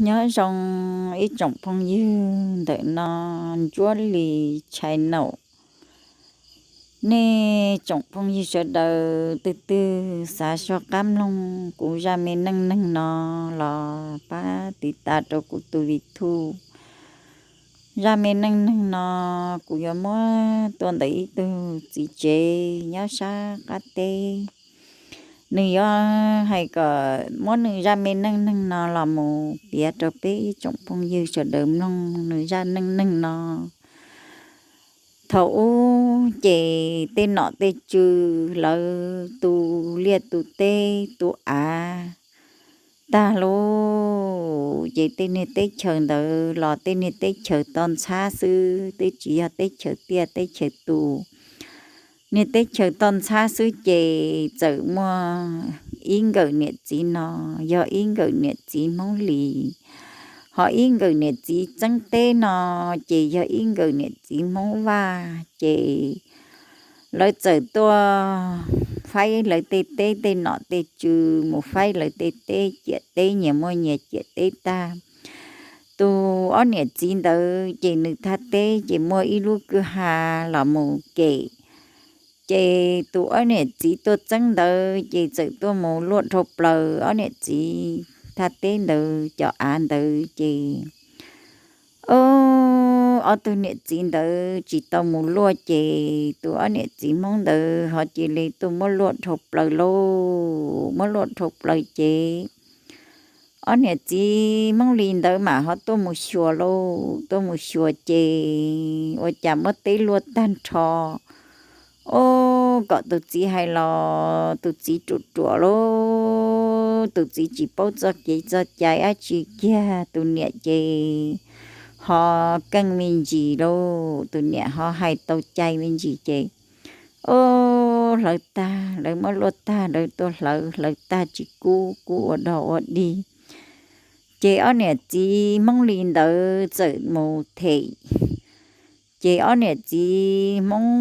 Nyob zoo ib tsoom phooj ywg ntawm no, Ntsuab Lis Channel. Nej tsoom phooj ywg sawv daws twg twg xav soj qab mloog kuv zaj me neej neeg no los pab tiv tas rau kuv tus YouTube. Zaj me neej neeg no kuv yuav muab tuaj ntawm ib tug txiv tsev nyob sab qab teb. Nws yuav hais kom muab nws zaj me neej neeg no los mus piav rau peb ib tsoom phooj ywg sawv daws mloog nws zaj neej neeg no. Thaum ub ces tej nom tej tswv lawv tu liaj tu teb tu av tag lauj, ces tej niag teb chaws ntawd los tej niag teb chaws toj ntxhab xwb, twb tsis yog teb chaws tiaj teb chaws tus. Niag teb chaws toj ntxhab xwb ces txawm muaj ib nkawm niam txiv no, yog ib nkawm niam txiv Hmoob Lis, ho ib nkawm niam txiv txeeb teb no ces yog ib nkawm niam txiv Hmoob Vaj. Ces lawv txawm tuaj faib lawv tej teb, tej nom tej tswv mus faib lawv tej teb, ciam teb nyias muaj nyias ciam teb tag. Tus ob niam txiv ntawd ces nws thaj teb ces muaj ib lub kwj ha los mus kem. Ces tus ob niam txiv tuaj txeeb ntawd ces txawm tuaj mus luaj dhau plaws ob niam txiv thaj teb ntawd cov av ntawd ces, o, ob tug niam txiv ntawd tsis tau mus luaj ces tus ob niam txiv Hmoob ntawd ho cia li tuaj muab luaj dhau plaws lauj, muab luaj dhau plaws ces ob niam txiv Hmoob Lis ntawd mam ho tuaj mus xyuas lauj, tuaj mus xyuas ces ua cas muab teb luaj tag nrho. O, kom tus txiv hais los tus txiv ruam ruam lauj, tus txiv tsis paub txoj kev txoj cai dab tsi kiag, tus niam ces ho keej me ntsis lauj, tus niam ho hais tau cai me ntsis ces, o, hlawv tag, lawv muab luaj tag, lawv tuaj hlawv, hlawv tag tsis kub, kub ua dog ua dig. Ces ob niam txiv Hmoob Lis ntawd txawm mus them. Ces ob niam txiv Hmoob